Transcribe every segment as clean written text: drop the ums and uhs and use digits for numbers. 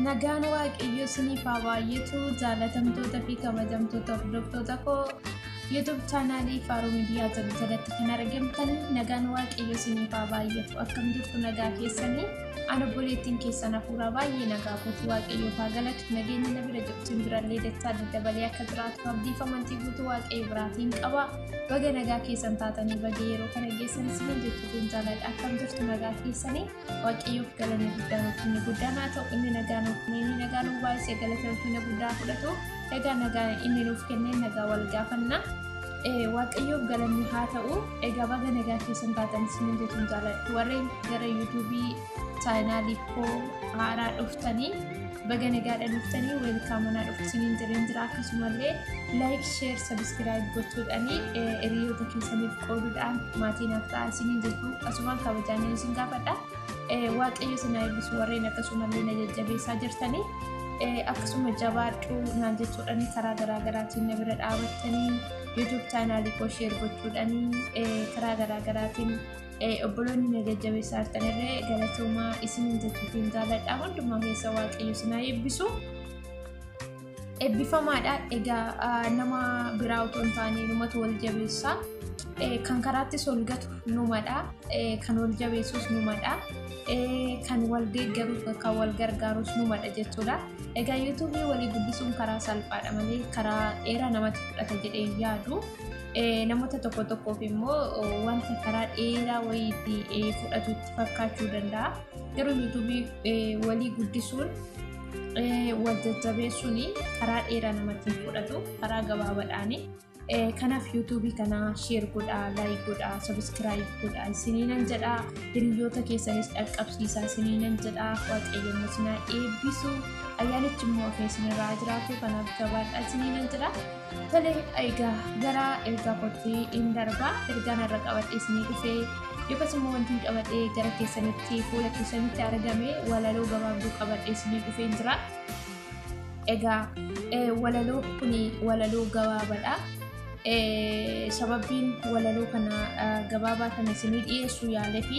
Nagaan Waaqayyoo isiniif haa baay'atu. Jaalatamtoota fi kabajamtoota hordoftoota koo YouTube chaanaalii Faaruu Miidiyaa jedhu jalatti kan argamtan, nagaan Waaqayyoo isiniif haa baay'atu. Akkam jirtu? Nagaa keessanii? Ani obboleettiin keessan hafuuraa baay'ee nagaa kooti. Waaqayyoof haa galatu. Nageenyi na bira jiru isin birallee dachaa daddabalee akka jiraatu abdii fi amantii guutuu Waaqayyo biraatiin qaba. Baga nagaa keessan taatanii, baga yeroo kana geessan isiniin jechuutiin jaaladha. Akkam jirtu? Nagaa keessanii? Waaqayyoof galanni guddaan, ulfinni guddaan haa ta'u. Inni nagaa nuuf kenne, inni nagaa nuuf baay'isee, galata ulfina guddaa fudhatu. Egaa nagaa inni nuuf kenne nagaa wal gaafanna. Waaqayyoof galanni haa ta'u. Egaa baga nagaa keessan taatan isiniin jechuun jaaladha. Warreen gara yuutuubii chaanaalii koo haaraa dhuftanii, baga nagaadhaan dhuftanii, welcome, anaa dhuftu isiniin jedheen jira. Akkasumallee like, share, subscribe gochuudhaanii, hiriyoota keessaniif qooduudhaan maatii naaf ta'a isiniin jechuu asumaan kabajaan isin gaafadha. Waaqayyo isin haa eebbisu. Warreen akkasumallee na jajjabeessaa jirtanii, akkasuma jabaadhu naan jechuudhaan karaa garaa garaatiin na bira dhaabattanii, YouTube chaanaalii koo share gochuudhaanii, karaa garaa garaatiin obboloonni na jajjabeessaa jirtanirree galatoomaa isiniin jechuutiin jaaladha. Hundumaa keessa Waaqayyo isin haa eebbisu. Eebbifamaadha. Egaa nama biraa otoo hin taane numatu wal jabeessa. Kan karaattis ol gatu numadha. Kan wal jabeessus numadha. Kan wal deeggarus, kan wal gargaarus numadha jechuudha. Egaa yuutuubii walii guddisuun karaa salphaadha malee karaa dheeraa namatti fudhata jedhee yaadu. Namoota tokko tokkoof immoo wanta karaa dheeraa wayiitti fudhatu itti fakkaachuu danda'a. Garuu yuutuubii walii guddisuun, wal jajjabeessuun karaa dheeraa namatti hin fudhatu, karaa gabaabaadhaani. Kanaaf yuutuubii kana share godhaa, like godhaa, subscribe godhaa isiniinan jedhaa. Hiriyoota keessanis dhaqqabsiisaa isiniinan jedhaa. Waaqayyo immoo isin haa eebbisu. Ayyaanichi immoo ofii isinirraa jiraatu. Kanaaf jabaadhaa isiniinan jedha. Tole, egaa gara ergaa kootti hin darba. Ergaan irra qabadhee isinii dhufee yookaas immoo wanti hin qabadhee gara keessanitti, fuula keessanitti argame, walaloo gabaabduu qabadhee isinii dhufee jira. Egaa walaloo kun walaloo gabaabaadha. Sababbiin walaloo kana gabaabaa kana isinii dhiyeessuu yaalee fi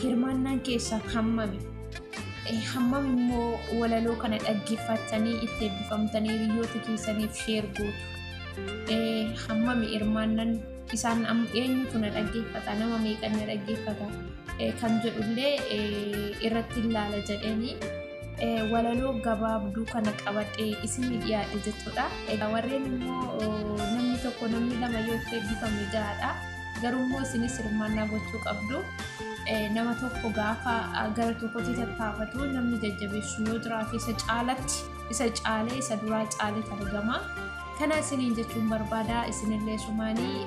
hirmaannaan keessan hammami? Hammam immoo walaloo kana dhaggeeffattanii itti eebbifamtanii hiriyoota keessaniif share gootu? Hammami hirmaannaan isaan eenyutu na dhaggeeffata, nama meeqan na dhaggeeffata kan jedhullee irratti ilaala jedheeni walaloo gabaabduu kana qabadhee isinii dhiyaadhe jechuudha. Egaa warreen immoo namni tokko, namni lama yoo itti eebbifame gahaadha. Garuu immoo isinis hirmaannaa gochuu qabdu. Nama tokko gaafa gara tokkotti tattaafatu namni jajjabeessu yoo jiraate, isa caalatti, isa caalee, isa duraa caaleet argama. Kana isiniin jechuun barbaada. Isinillee sumaanii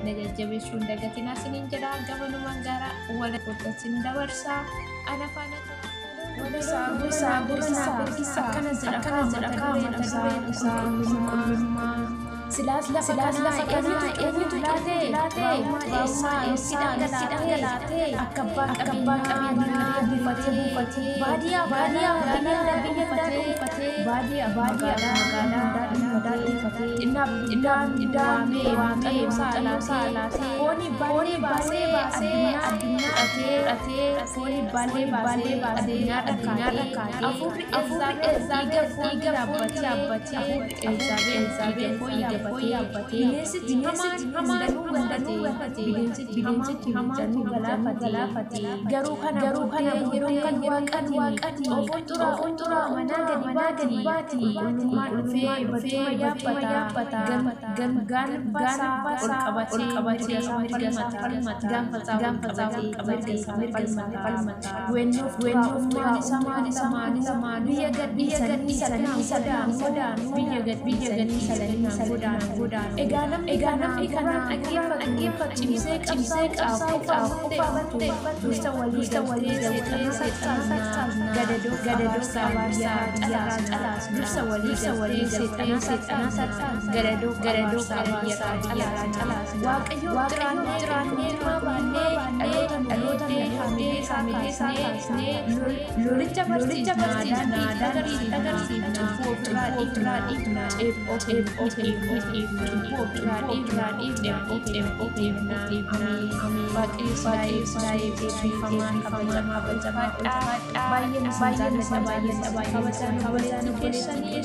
na jajjabeessuu hin dagatinaa isiniin jedha. Gamanumaan gara wal isin dabarsaa. Ana faana akkana jedha, akkana jedha mata dureen isaa qulqullummaa. Silaas lafa kanaa eenyutu laate? Xuraa'ummaa eessaa nutti dhangalaate? Akka abbaa qabeenyaa buufatee buufatee, baadiyyaa baadiyyaa biyya dhuunfatee, baadiyyaa baadiyyaa magaalaa hundaa dhuunfatee, xinnaaf guddaan waamee waamee muuxannoo saalaatee, foonii baallee baasee baasee addunyaa fudhatee foonii baallee baasee addunyaa dhakaatee, hafuurri Elzaabel dhiiga foonii yaabbatee, hafuurri Elzaabel dhiiga foon yaabbatee, bineensichi hamaan danuu galfatee, bineensichi hamaan danuu galaafatee. Garuu kana booddee yeroon kan Waaqaati, xoofoon xuraa'oon manaa gadi baati, qulqullummaan dhufee barcuma yaabbata, gaanfa ol qabatee mirga isaa falmata, gaanfa isaa ol qabatee mirga isaa falmata. Weennoof xuraa'ummaan isaa lamaan biyya gadhiisanii godaanu, biyya gadhiisanii godaanu godaanu. Egaa namni kana dhaggeeffatu cimsee qabsaa'uudhaaf of murteeffatu. Dursa walii galtee seexana gadadoo gadadoo abaarsaa calaasna. Dursa walii galtee seexana gadadoo gadadoo abaarsaa calaasna. Waaqayyoof jiraannee baannee, dhaloota dhaloota hamilee isaa kaasnee, lolicha barsiisnaa, daandii agarsiifna, cubbuu ofirraa dhiifna, ceephoo ceephoo dhiifna, cubbuu ofirraa dhiifna, ceephoo ceephoo dhiifna. Ameen. Waaqayyo eebbisu. Eebbifamaa, kabajamaa, ulfaadhaa. Baay'een Baay'ee jaalladha, baay'ee kabajaan obboleettii keessanii.